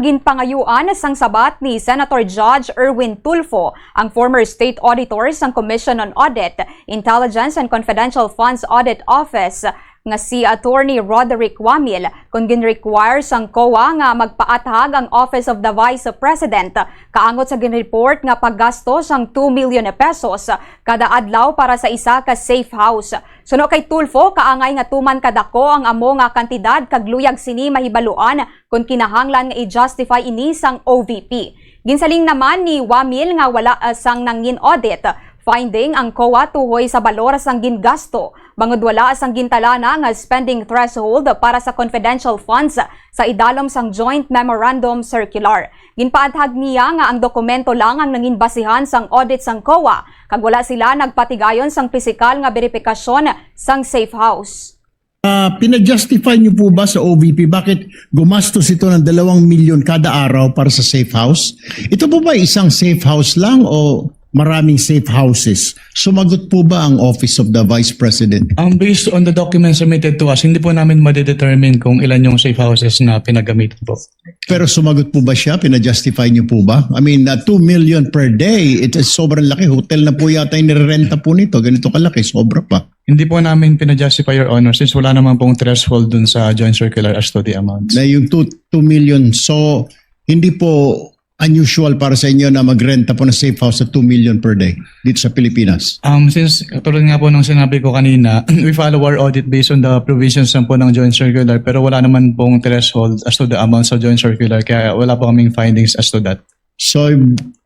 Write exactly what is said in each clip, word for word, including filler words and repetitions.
Ginpangayuan sang sabat ni Senator Judge Erwin Tulfo, ang former state auditor sang Commission on Audit, Intelligence and Confidential Funds Audit Office, nga si Attorney Roderick Wamil, kon ginrequire sang COA nga magpaathag ang Office of the Vice President kaangot sa ginreport nga paggasto sang two million pesos kada adlaw para sa isa ka safe house. Suno kay Tulfo, kaangay nga tuman kadako ang amo nga kantidad kag luyag sini mahibaluan kon kinahanglan nga i-justify ini sang O V P. Ginsaling naman ni Wamil nga wala, ah, sang nangin-audit finding ang COA tuhoy sa balor sang gingasto, bangod wala sang gintalana nga spending threshold para sa confidential funds sa idalom sang Joint Memorandum Circular. Ginpaathag niya nga ang dokumento lang ang nangin basihan sang audit sang COA, kag wala sila nagpatigayon sang pisikal nga beripikasyon sang safe house. Ah, pina-justify niyo po ba sa O V P bakit gumastos ito ng dalawang milyon kada araw para sa safe house? Ito po ba isang safe house lang o maraming safe houses? Sumagot po ba ang Office of the Vice President? Um, based on the documents submitted to us, hindi po namin madedetermine kung ilan yung safe houses na pinagamitan po. Pero sumagot po ba siya? Pina-justify niyo po ba? I mean, uh, two million per day, it is sobrang laki. Hotel na po yata yung nirerenta po nito. Ganito kalaki, sobra pa. Hindi po namin pina-justify, Your Honor, since wala naman pong threshold dun sa joint circular as to the amounts. Na yung two, two million. So, hindi po unusual para sa inyo na magrenta po ng safe house sa two million per day dito sa Pilipinas? Um, since, tulad nga po ng sinabi ko kanina, we follow our audit based on the provisions lang po ng joint circular, pero wala naman pong threshold as to the amount sa joint circular, kaya wala po kaming findings as to that. So,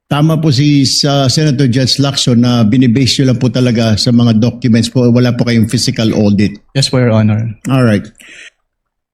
tama po si sa Senator Judge Lacson na binibase nyo lang po talaga sa mga documents po, wala po kayong physical audit. Yes po, Your Honor. Alright.